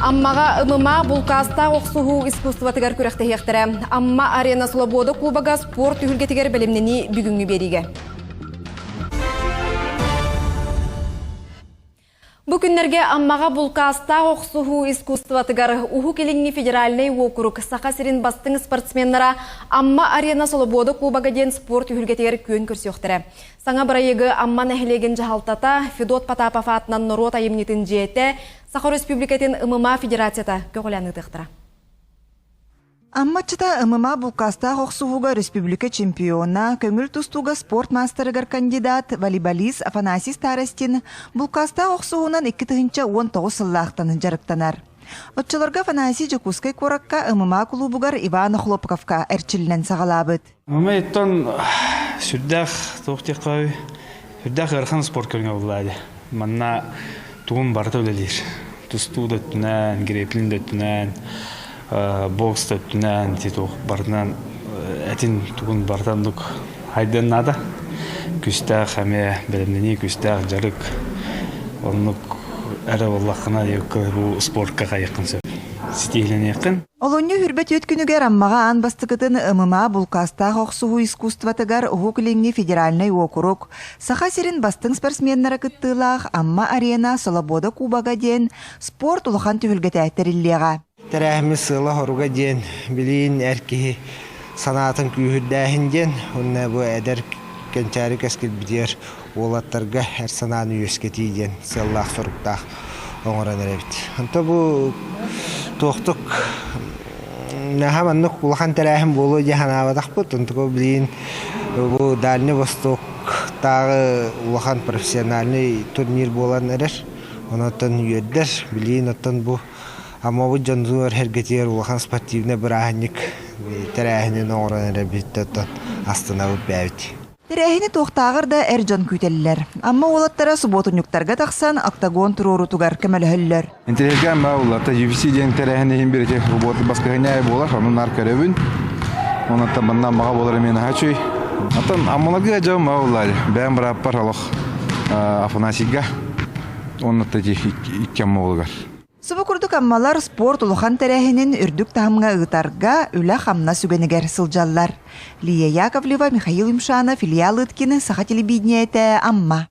Аммаҕа ММА булкаастаах охсуһуу искусствотыгар күрэхтэһиэхтэрэ. Амма Арена Слобода Кубога спорт түһүлгэтигэр бэлэмнэнии бүгүҥҥү биэриигэ. Бу күннэргэ Аммаҕа булкаастаах охсуһуу искусствотыгар Уһук Илиҥҥи федеральнай уокурук Саха сирин бастыҥ спортсменнара Амма Арена Солобуода Кубога диэн спорт түһүлгэтигэр күөн көрсүөхтэрэ. Саҥа бырайыагы Амма нэһилиэгин дьаһалтата Федот Потапов аатынан норуот айымньытын дьиэтэ Саха Өрөспүүбүлүкэтин ММА Федерацията көҕүлээн ыытыахтара. Аммаччыта ММА булкаастаах охсуһууга республика чемпиона, көҥүл тустууга спорт маастарыгар кандидат, волейболист Афанасий Старостин булкаастаах охсуһуунан 2019 сыллаахтан дьарыктанар. Оччолорго Афанасий Дьокуускай куоракка ММА кулуубугар Иван Охлопковка эрчиллэн саҕалаабыт. ММА-ттан сүрдээх туох диэххэ сүрдээх ыарахан спорт көрүҥэ буолла дии. Манна тугум барыта үлэлиир. Тустуу да өттүнэн, греплинг да өттүнэн, бокс да өттүнэн, ити туох барытынан этин тугун барыта оннук хайдыан наада. Күүстээх эмиэ бэлэмнэнии, күүстээх дьарык. Оннук эрэ буоллаххына бу спортка хайыаххын сөп. Ситиһилэниэххин. Олунньу үрбэт үт күнүгэр Аммаҕа аан бастакытын ММА булкаастаах охсуһуу искусствотыгар Уһук Илиҥҥи федеральнай уокурук, Саха сирин бастыҥ спортсменнара кыттыылаах Амма Арена Солобода Кубога диэн спорт улахан түһүлгэтэ тэриллиэҕэ. Тэрээһиммит сыала-соруга диэн билиин эр киһи санаатын күүһүрдээһин диэн уонна бу эдэр кэнчээри кэскилбитигэр уолаттарга эр санааны үөскэтии диэн сыаллаах-соруктаах оҥорон эрэбит. Онто бу туохтук наһаа маннык улахан тэрээһин буолуо дии санаабатахпыт. Онтука билигин бу Дальний Востоктааҕы улахан профессиональный турнир буолан эрэр. Онон үөрдэр. Билигин оттон бу Аммабыт дьонугар сэргэтигэр улахан спортивнай бырааһынньык тэрээһинин оҥорон эрэбит оттон астынабыт бэйэбит. Тэрээһини туохтааҕар да эр дьон күүтэллэр. Амма уолаттара субуотунньуктарга тахсан октагон туруоруутугар көмөлөһөллөр. Интэриэһиргээн баа улларта UFC диэн тэрээһин иһин биир ити работа баскыһынньа буолар, ону наар көрөбүн. Онон манна Аммаҕа буолар эмиэ наһаа үчүгэй. Оттон Аммаларга дьон баа уллаали. Бэйэм бырааппар олох Афанасийга уонна икки Амма уолугар. Субу курдук аммалар спорт улахан тэрээһинин үрдүк таһымҥа ыытарга үлэ-хамнас үгэнигэр сылдьаллар. Лия Яковлева, Михаил Юмшанов, Илья Лыткин, Саха телевидениетэ, Амма.